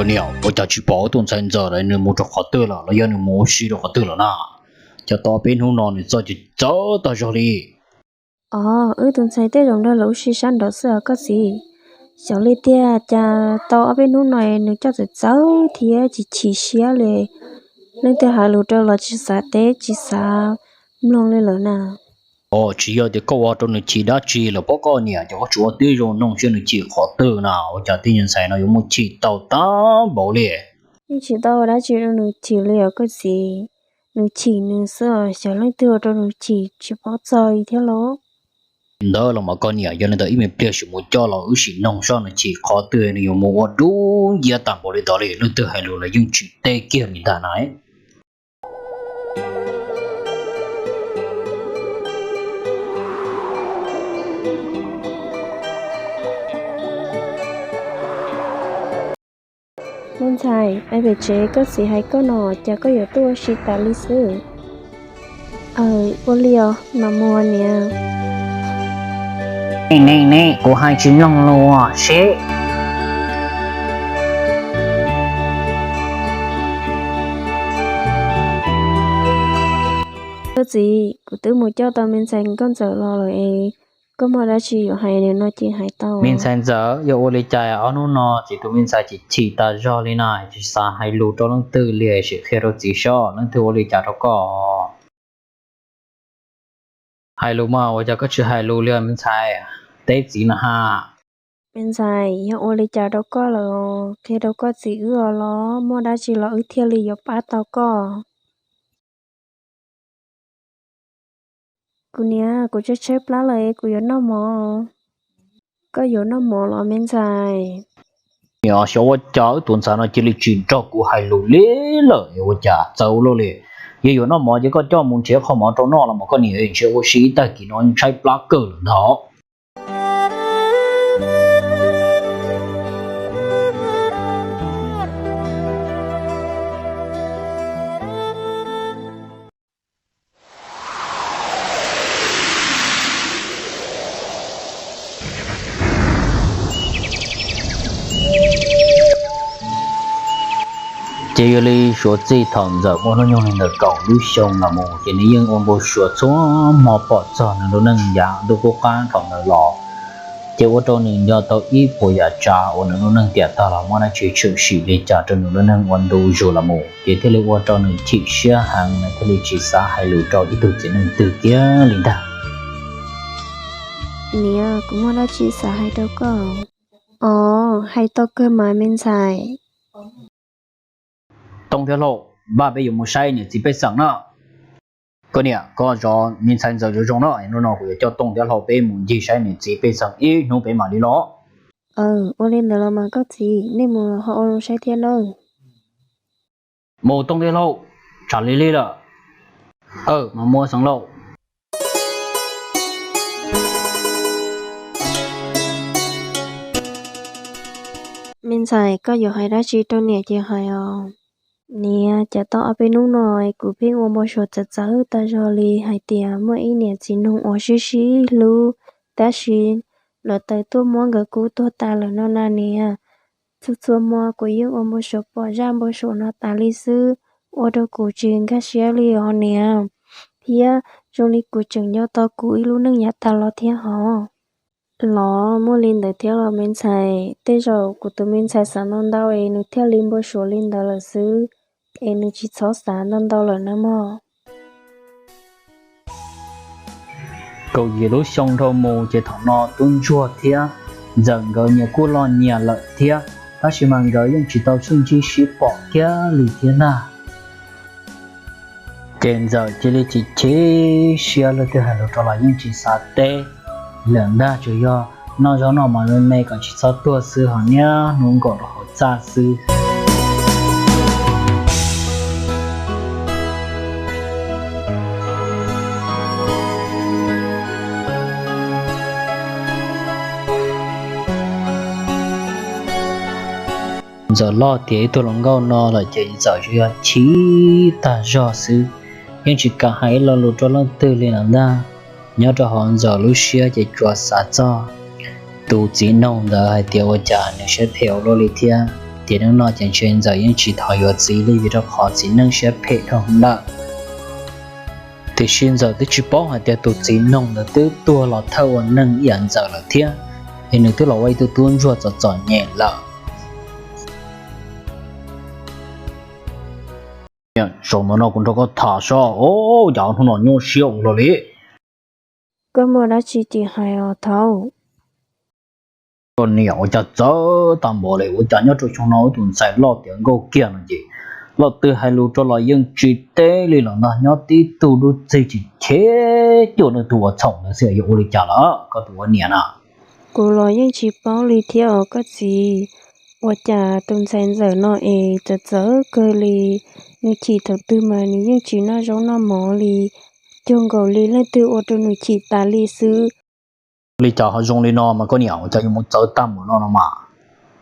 Niam, ua cas tsis pom wb tus ntxhais ntxawm lawm, nws mus rau qhov twg lawm los yog nws mus ua si rau qhov twg lawm na? Cas tau ob peb hnub no nws txawj txawv tag zog li. Os, wb tus ntxhais tej zaum nrog lawv ua si sab nraud xwb os koj txiv. Xyov li tiag, cas tau ob peb hnub no nws coj txawv txawv thiab tsis chim siab li. Leej twg hais lus rau los tsis xav teb tsis xav mloog li lawm na. Os, tsis yog tias koj ua rau nws chim dab tsi lawm pob koj niam, ces koj tsuas ua tib zoo noog seb nws chim qhov twg na, ua cas tej nyuag ntxhais no yuav muaj chim tau tag npaum li. Yeej tsis tau ua dab tsi rau nws chim li os koj txiv. Nws chim nws xwb, xyov leej twg ua rau nws chim tsis paub txog li thiab los. Li ntawd los mas koj niam, yog li ntawd ib me pliag sim mus coj los wb sim noog seb nws chim qhov twg, nws yuav mus ua dub nciab tag npaum li ntawd li, leej twg hais lus los yeej tsis teb kiag li ntag na. Me ntxhais, pem tsev koj txiv hais koj no, cas koj yuav tuaj ua si tas li xwb? Aws, ua li os, mam mus niam. Neej neej, kuv hais tsis mloog los seb. Koj txiv, kuv twb mus coj tau me ntxhais nkauj ntxawm los lawm es koj muaj dab tsi yuav hais nws no ces hais tau. Me ntxhais ntxawm, yog ua li cas ob hnub no txiv tus me ntxhais chim chim tas zog li na, tsis xav hais lus rau leej twg li, sim qhia rau txiv seb leej twg ua li cas rau koj. Hais lus mas ua cas koj tsis hais lus li me ntxhais, teb txiv na ha. Me ntxhais, yog ua li cas rau koj lawm, qhia rau koj txiv wb os los, muaj dab tsi los wb thiaj li yuav pab tau koj. Kuv niam, kuv tshaib tshaib plab lawm, kuv yuav noj mov. Koj yuav noj mov los me ntxhais? Niam, xyov ua cas wb tus ntxhais no cia li tsis nrog kuv hais lus li lawm, ua cas txawv ua luaj li. Yog yuav noj mov ces koj coj mus nrhiav qho mov rau noj los mas koj niam, ntshe ua si ib tag kis no tshaib plab kawg lawm ntag. Ces yog li suav txij thaum ntxawm muaj hnub nyoog li ntawm kaum lub xyoo los mus ces nws yeej ua npau suav txhua hmo pom txog nws lub neej yav ntuj qub qab thaum ntawd los. Ces ua rau nws nco tau ib puas yam tsav uas nws lub neej tiam tag los muaj dab tsi tshwm sim li cas rau nws lub neej ua ntu zus los mus, ces thiaj li ua rau nws chim siab heev, nws thiaj li tsis xav hais lus rau ib tug txiv neej twg kiag li ntag. Niam, kuv muaj dab tsi xav hais rau koj. Os, hais tau kawg mas me ntxhais. Tooj thiab Hlau, npaj peb yuav mus saib niam txiv pej xeem na. Koj niam, koj zov me ntxhais ntxawm zoo zoo na, hnub no kuv yuav coj Tooj thiab Hlau peb mus ncig saib niam txiv pej xeem ib hnub peb mam li los. Ua li ntawd los mas koj txiv, nej mus ho ua zoo saib thiab nawb. Mus Tooj thiab Hlau, tshav lig lig lawm. Aw, mas mus Xeev Laus. Me ntxhais, koj yuav hais dab tsi rau niam ces hais os. Niam, cas tau ob peb hnub no kuv pheej ua npau suav txawv txawv tag zog li hais tias muaj ib niam txiv noog uas sib sib hlub, tab sis lawv tawm tuaj muab nkawd kub tuag tas lawm no na niam. Txhua txhua hmo kuv yeej ua npau suav pom zaj npau suav no tas li xwb, ua rau kuv tsis nkag siab li os niam. Thiab zoo li kuv tseem nco tau kuv ib lub neej yav tas los thiab hos. Los muaj li ntawd thiab los me ntxhais, tej zaum kuv tus me ntxhais xav ntau ntau es nws thiaj li npau suav li ntawd lawm xwb, es nws tsis txhob xav ntau ntau lawm nawb mog. Kaum yim lub xyoo dhau mus ces thaum no tub ntsuag thiab ntxawm nkawd nyias kuj loj nyias lawm thiab, tab sis mas nkawd yeej tsis tau sib ntsib sib pom kiag li thiab ntag. Ces ntxawm cia li chim chim siab, leej twg hais lus rau los yeej tsis xav teb lawm ntag, tsuas yog noj zaub noj mov me me kom tsis txhob tuag xwb ho niaj hnub nkaum rau hauv txaj xwb. Ntxawm loj tiav ib tug hluas nkauj no lawm ces ntxawm tsuas yog chim tag zog xwb, yeej tsis kam hais ib lo lus rau leej twg li lawm ntag. Nyob rau hauv ntxawm lub siab ces tsuas xav txog tus txiv noog ntawd hais tias ua cas nws siab phem ua luaj li thiab. Ces hnub no ces ntshe Ntxawm yeej tsis thov yuav txiv li vim rau qhov txiv neej siab phem dhau lawm. Tiam sis Ntxawm twb tsis paub hais tias tus txiv noog ntawd twb tuag los thawj ua neeg ib yam Ntxawm lawm thiab, es nws twb los ua ib tug tub ntsuag txom txom nyem lawm. Zaum no no kuv nrog koj tham soj, cas hnub no nyuaj siab ua luaj li. Koj muaj dab tsi ces hais os thaub. Koj niam ua cas txawv tag npaum li, ua cas nyob rau xyoo no wb tus ntxhais loj tiav nkauj kiag no ces loj twg hais lus rau los yeej tsis teb li los ntag, nyob tib tug dub txig chim cheb cuag leej twg ua txhaum ntawd xwb, yog ua li cas lawm koj tus ua niam na? Kuv los yeej tsis paub li thiab os koj txiv. Ua cas tus ntxhais Ntxawm no es txawv txawv kawg li, nws chim thaum twg mas nws yeej tsis noj zaub noj mov li, cuag nkaus li leej twg ua rau nws chim tas li xwb. Ua li cas ho zoo li no mas koj niam, ua cas yuav mus txawv tag npaum no no mas?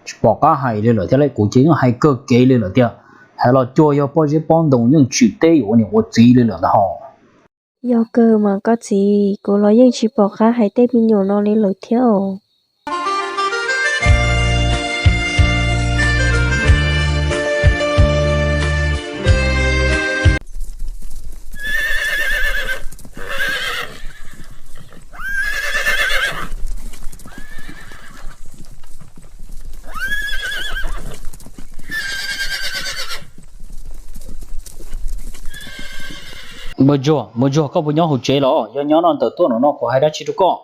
Tsis pom qab hais li lawm thiab lauj, kuv ces yeej hais kawg kev li lawm tiag, hais los cuag yog pob zeb pob ntoo yeej tsis teb yuav ua niam ua txiv li lawm ntag hos. Yog kawg mas koj txiv, kuv los yeej tsis pom qab hais tej me nyuam no li lawm thiab os. Npawg Ntsuag, Npawg Ntsuag, koj puas nyob hauv tsev los? Yog nyob no ntawm tuaj no no kuv hais dab tsi rau koj.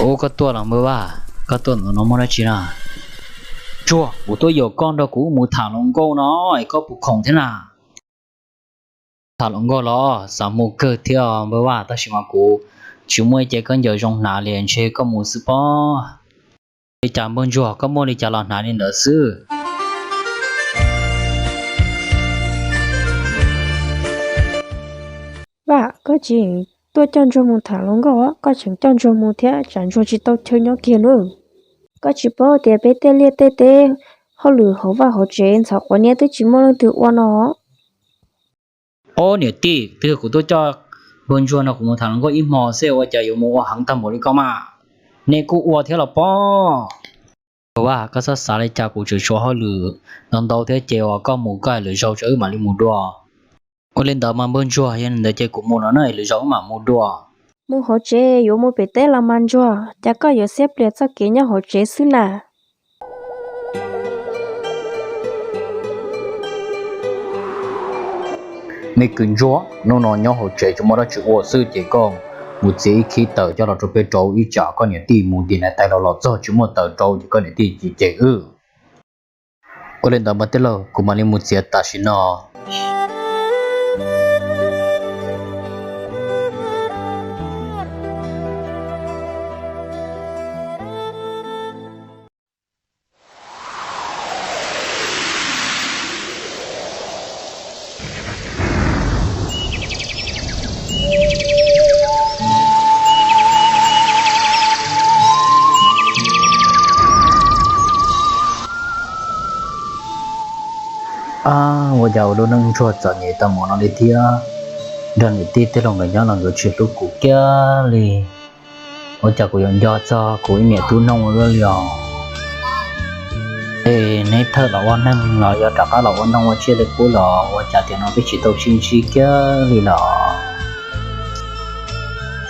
Ub, koj tuaj los Npawg Vaj, koj tuaj ntawm no muaj dab tsi na? Ntsuag, kuv tuaj yaum koj nrog kuv mus tham hluas nkauj no, es koj puas khoom thiab na? Tham hluas nkauj los xav mus kawg thiab Npawg Vaj, tab sis mas kuv tsis muaj ib ce khaub ncaws zoo hnav li, ntshe koj mus xwb pob. Li cas Npawg Ntsuag, koj muaj li cas los hnav li ntawd xwb? Vaj, koj tsis tuaj coj Ntsuag mus tham hluas nkauj, koj tseem coj Ntsuag mus thiab, tsam Ntsuag tsis tau chaw nyob kiag nawb. Koj tsis paub tias peb tej liaj tej teb, hauj lwm hauv vaj hauv tsev ntxhov quav niab twb tsis muaj leej twg ua no. Ob niam tij, twb yog kuv tuaj coj Npawg Ntsuag no kuv mus tham hluas nkauj ib hmo xwb ua cas yuav mus ua heev tag npaum li koj mas? Nej kuj ua thiab los pob. Npawg Vaj, koj txhob xav li cas, kuv tseem tshuav hauj lwm ntau ntau thiab ces uas koj mus koj hais lwm zaus tso wb mam li mus dua. Ua li ntawd mas Npawg Ntsuag, yog li ntawd ces kuv mus no na, lwm zaus wb mam mus dua. Mus hauv tsev yuav mus pem teb los mas Ntsuag, cas koj yuav siab plias txoj kev nyob hauv tsev xwb na? Me kwv Ntsuag, hnub no nyob hauv tsev tsis muaj dab tsi ua xwb ces koj mus txiav ib khib taws coj los rau peb rauv, ib tsam koj niam tij mus tim niam tais los los txog tsis muaj taws rauv ces koj niam tij cem wb. Ua li ntawd mas tij laug, kuv mam li mus txiav tam sim no. Ab, ua cas ua lub neej Ntsuag txom nyem tau mus no li thiab? Nrog niam tij tij laug nkawd nyob los nkawd tsis hlub kuv kiag li. Ua cas kuv yuav nco txog kuv ib niam tub noog ua luaj li os? Es neb thawj los ua neeg los yog rov qab los ua noog ua tsiaj li qub los ua cas tiam no peb tsis tau sib ntsib kiag li los?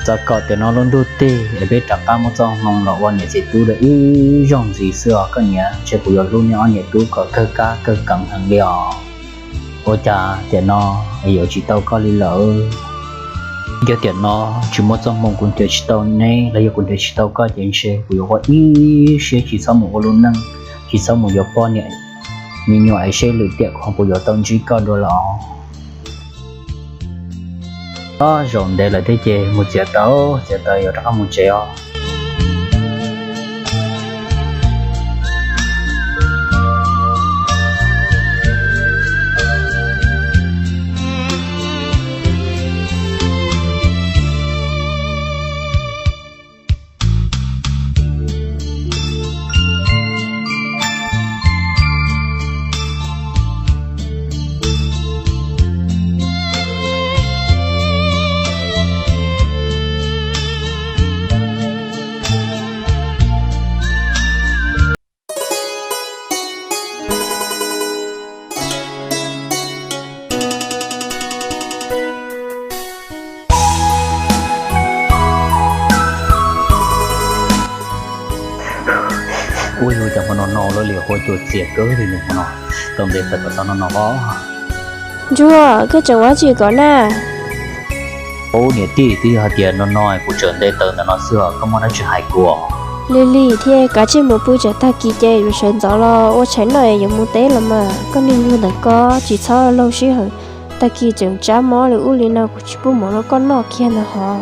Txawm kom tiam no lub ntuj tig es peb rov qab muaj txoj hmoo los ua niam txiv tub dua ib zaug ntxiv xwb os koj niam. Ntshe kuv yuav hlub neb ob niam tub kom kawg kab kawg keev heev li os. Ua cas tiam no yuav tsis tau koj li lawm? Yog tiam no tsis muaj txoj hmoo kuv nrhiav tsis tau neb los yog kuv nrhiav tsis tau koj ces ntshe kuv yuav ua ib siab tsis txhob mus ua lub neej, tsis txhob mus yuav poj niam me nyuam es seb lwm tiam ho puas yuav tau ntsib koj dua los. Ob zaug ntev lawm thiab ces mus txiav taws, txiav taws yuav rov qab mus tsev os. Ua yog cas hmo no no lawv li ua cuag txias kawg li ne hmo no, tau ntev tawm kom tau no no os. Ntsuag, koj tseem ua dab tsi ko na? Ub, niam tij, twb yog hais tias no no kuv tseem ntev tawm ntawm no xwb os, koj muaj dab tsi hais kuv os? Lig lig thiab, kav tsij mus pw, tsam tag kis ces yuav sawv ntxov los ua tshais noj yuav mus teb los mas. Koj niag ntsuag ntawm ko tsis txhob laug sij hawm, tag kis tseem tsab mob li ub li no kuv tsis pub mov rau koj noj kiag ntag hos.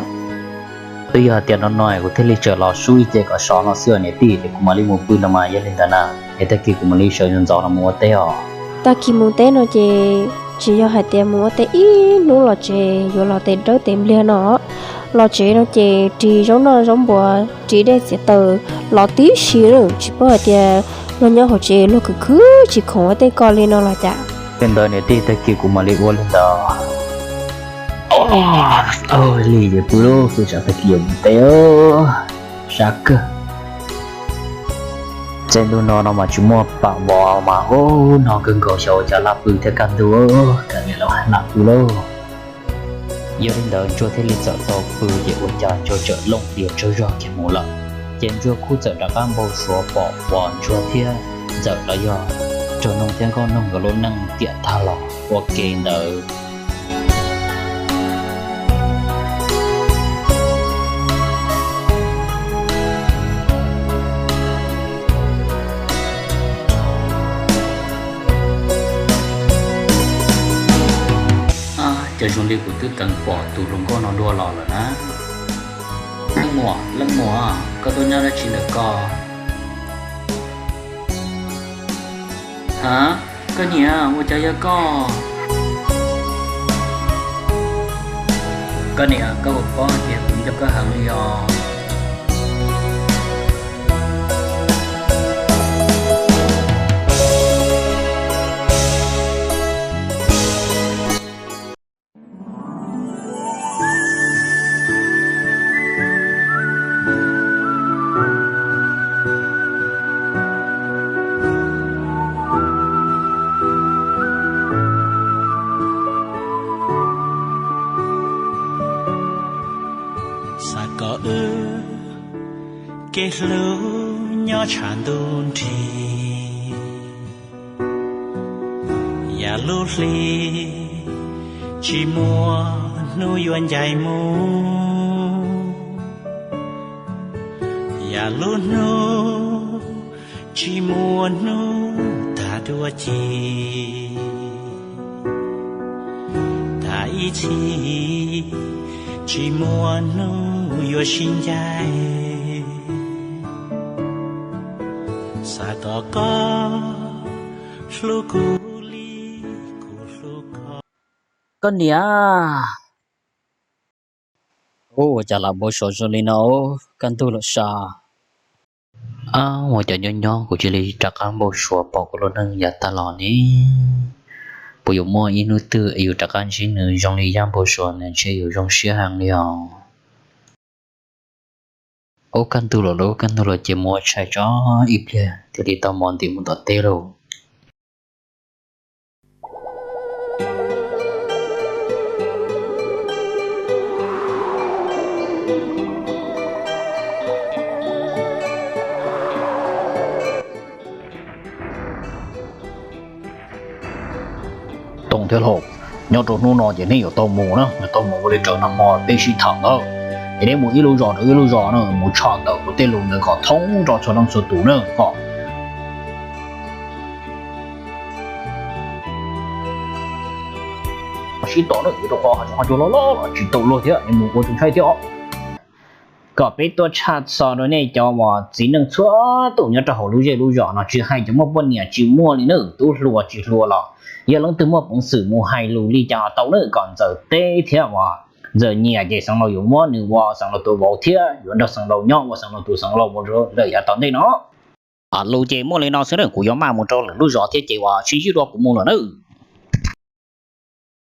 Twb yog hais tias no no kuv thiaj li tseem los sub ib ce kom sov no xwb os niam tij, es kuv mam li mus pw no mas, yog li ntawd na, es tag kis kuv mam li sawv ntxov los mus ua teb os. Tag kis mus teb no ces tsis yog hais tias mus ua teb ib hnub los tsev yuav los tes dawb tes npliag no, los tsev no ces ris zaub noj zaub npua, ris dej txiav taws los tib si, tsis paub hais tias luag nyob hauv tsev luag khwv khwv tsis khoom ua teb ko li no los cas. Li ntawd niam tij, tag kis kuv mam li ua li ntawd. Lig ces pw lauj, pw tsam tag kis yuav mus teb, sab kawg. Txij ntuj no no mas tsis muaj pam vov mas ub no kawg nkaus, xyov ua cas lam pw thiab kaj ntug, kaj ntug los lam pw lauj. Yog li ntawd Ntsuag thiaj li txawm tau pw ces ua cas Ntsuag txawm looj diav tsaug zog kiag mus lawm. Ces Ntsuag kuj txawm rov qab npau suav pom uas Ntsuag thiab Ntxawm los yog Tsaug Noog thiab Nkauj Noog nkawd lub neej tiam tag los ua ke ntawd. Ces zoo li kuv twb teev pom tus hluas nkauj no dua los lawm na. Leej muam, leej muam, koj tuaj nyob dab tsi ntawm ko? Ha, koj niam, ua cas yog koj? Koj niam, koj puas paub tias kuv nco koj heev li os. Xav kom wb kev hlub nyob tshav ntuj nrig. Yam lub hli tsis muaj hnub yuav ncaim mus, yam lub hnub tsis muaj hnub tag dua ci. Tag ib txhis tsis muaj hnub yuav sib ncaim. Xav kom koj hlub kuv li kuv hlub koj. Koj niam, ua cas lam npau suav zoo li no, kaj ntug lawm sas. Ab, ua cas nyob nyob kuv cia li rov qab npau suav pom kuv lub neej yav tag los ne? Puas yuav muaj ib hnub twg es yus rov qab ntsib nws zoo li yav npau suav ntawd ntshe yus zoo siab heev li os. Ub, kaj ntug lawm lauj, kaj ntug lawm ces mus ua tshais tso ib pliag thiaj li tau mov ntim mus tom teb lauj. Toom thiab Hlau, nyob rau hnub no ces neb yuav tau mus na, yuav tau mus ua li raws nag hmo peb sib tham ntawd. Es neb mus ib lub zos rau ib lub zos na, mus tshaj tawm kuv tej lus ntawd kom thoob rau txhua leej txhua tus na kom sib tom na, yuav rau qhov hais tias ho cua loj loj los tsis tau luag thiab, neb mus ua tus ntshai thiab os. Kom peb tuaj tshaj xov rau nej cov uas txiv neej txhua tus nyob rau hauv lub zej lub zos no, tsis hais cov muaj poj niam tsis muaj li na, tub hluas tsis hluas los yog leej twg muaj peev xwm mus hais lus li cas tau na, kom Ntxawm teb thiab uas Ntxawm nyiam ces xeev laus yuav muab nws ua xeev laus tus vauv thiab yuav nrog xeev laus nyob ua xeev laus tus xeev laus mus rau lawm yav tom ntej no. Lus ces muaj li no xwb na, kuv yuav maj mus rau lwm lub zos thiab ces uas sib ntsib dua kuv mus lawm na.